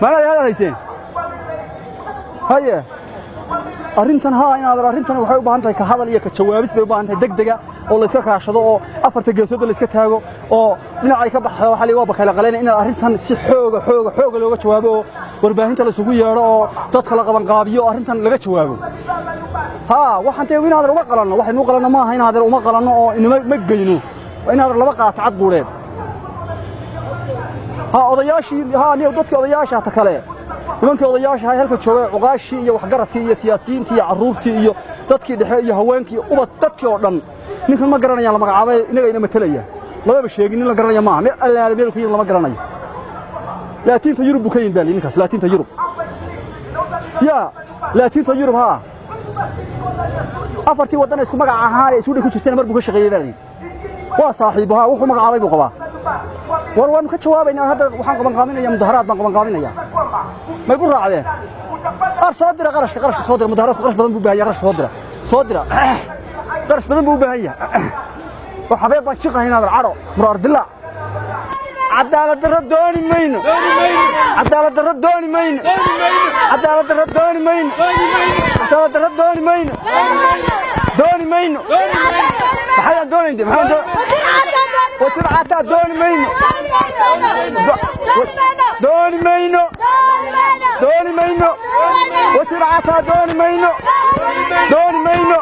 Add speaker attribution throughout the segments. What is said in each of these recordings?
Speaker 1: Maana hadal hayseen? Haye, arrintan haa, inaad arrintan waxay u baahan tahay ka hadal iyo ka jawaabis bay u baahan tahay degdega oo la iska kaashado oo afarta geesood la iska taago oo dhinac ay ka baxdo waxa la waa bakayla qaleen in arrintan si xooga xooga xooga looga jawaabo oo warbaahinta la isugu yeedho oo dadka la qaban qaabiyo arrintan laga jawaabo. Haa, waxaan tahay inaad uma qalanno, waxaynu u qalanno maaha inaad uma qalanno oo inama ma geyno, waa inaad laba qaato cad guureed. Haa, odayaashii, haa, niyo dadkii odayaasha ta kale, nimankii odayaasha halka joogay, cuqaashii iyo waxgaradkii iyo siyaasiyiintii iyo carruurtii iyo dadkii dhexe iyo haweenkii ubad dadkii oo dhan ninkan ma garanayaan la magacaabay inaga ina matalaya lamaba sheegin nin la garanaya maaha meel allaale meel ku yimid lama garanayo. Laatiinta Yurub buu ka yimid baa ninkaas, Laatiinta Yurub, yaa Laatiinta Yurub. Haa, afartii waddan isku magac ahaan ee isku ku jirtayna mar buu ka shaqeeyey baa waa saaxiibo. Haa, wuxuu magacaabay buu qabaa. War waanu ka jawaabaynaa hadda, waxaan qaban qaabinaya mudaharaad baan qaban qaabinaya, may ku raacdeen? Ar soo dira qarashka, qarashka soo dira, mudaharaadku qarash badan buu u baahan yahay, qarash soo dira, soo dira, qarash badan buu u baahan yahay. Wax habeen baan jiqahay inaad cadho muraar dilaac. Cadaalad darro dooni mayno, cadaalad darro dooni mayno, cadaalad darro dooni mayno, cadaalad darro dooni mayno, dooni mayno. Maxayaan doonayn? Maxaan wasiir caataa? Dooni mayno, dooni mayno, dooni mayno wasiir caataa, dooni mayno, dooni mayno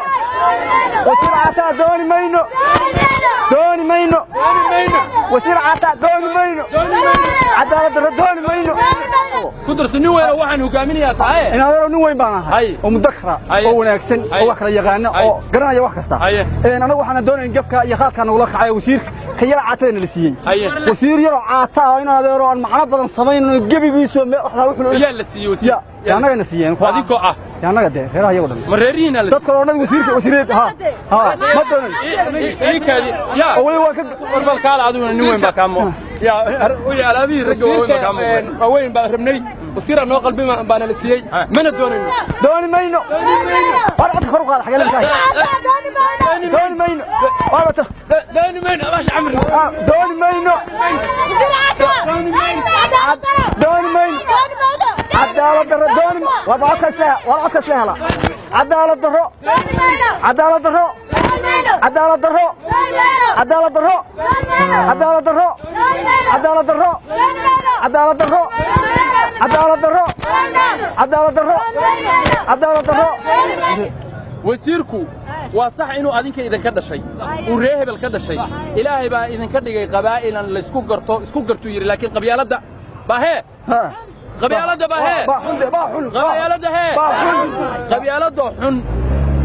Speaker 1: wasiir caataa, dooni mayno, dooni mayno wasiir caataa, dooni mayno, cadaalad darro dooni mayno.
Speaker 2: Ku darso nin weyn oo waxaan hogaaminayaa tahay.
Speaker 1: Inaadaro nin weyn baan ahay oo mudakara oo wanaagsan oo wax kala yaqaana oo garanaya wax kasta. Anagu waxaan doonayn gafka iyo khaadka nagula kacay wasiirka ka yar caatadana la siiyey, wasiir yaroo caata ah in adeero aan macno badan samayn gebigiisu
Speaker 2: wuxuu yaa la siiyey wasiir?
Speaker 1: Ya annaga na siiyeen.
Speaker 2: Adinkoo ah?
Speaker 1: Ya annaga dee reeraha iyago dhan.
Speaker 2: Ma reerihiina la
Speaker 1: dad kale oo dhan wasiirka wasiireed. Ha ha, ma doonan
Speaker 2: iikaadi ya
Speaker 1: oo weli waa ka
Speaker 2: warbal kaala adiguna nin weyn baa kaa muuqda ya alaabihii ragga waaweyn baa kaa muuqda.
Speaker 3: Waaweyn baa rabnay, wasiir noo qalbi baana la siiyey, mana doonayno.
Speaker 1: Dooni mayno. War codka kor u qaada, xagee lamkahay? Dooni mayno.
Speaker 2: Dooni mayno abash camri.
Speaker 1: Dooni mayno, dooni mayno cadaalad darro, dooni. Waa codka isla, waa codka isla hela. Cadaalad darro, cadaalad darro, cadaalad darro, cadaalad darro, cadaalad darro, cadaalad darro, cadaalad darro, cadaalad darro, cadaalad darro, cadaalad darro.
Speaker 2: Wasiirku waa sax inuu adinka idinka dhashay, uu ree hebel ka dhashay, Ilaahay baa idinka dhigay qabaa'ilan laysku garto, isku gartuu yidhi, laakiin qabyaaladda bahee, qabyaaladda bahee, qabyaaladda hee, qabyaaladda xun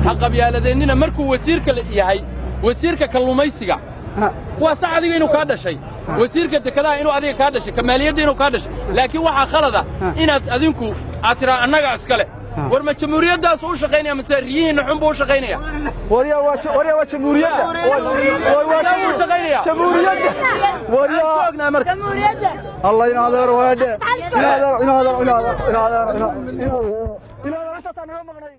Speaker 2: ha qabyaaladeennina. Markuu wasiirka yahay wasiirka kalluumaysiga waa sax adiga inuu kaa dhashay, wasiirka dekedaha inuu adiga kaa dhashay, ka maaliyadda inuu kaa dhashay, laakiin waxaa khalada inaad adinku aad tidhaa annaga iskale. War ma jamhuuriyaddaas u shaqaynaya mase riyihiinna xun buu u shaqaynaya?
Speaker 1: Waryaa waa jamhuuriyadda,
Speaker 2: u shaqaynaya
Speaker 1: jamhuuriyadda.
Speaker 2: Waryaa ognaa marka
Speaker 1: Allah in adeer waadhe, in adeer, in adeer, in adeer, in adeer, in adeer, intaasaa naga maqnay.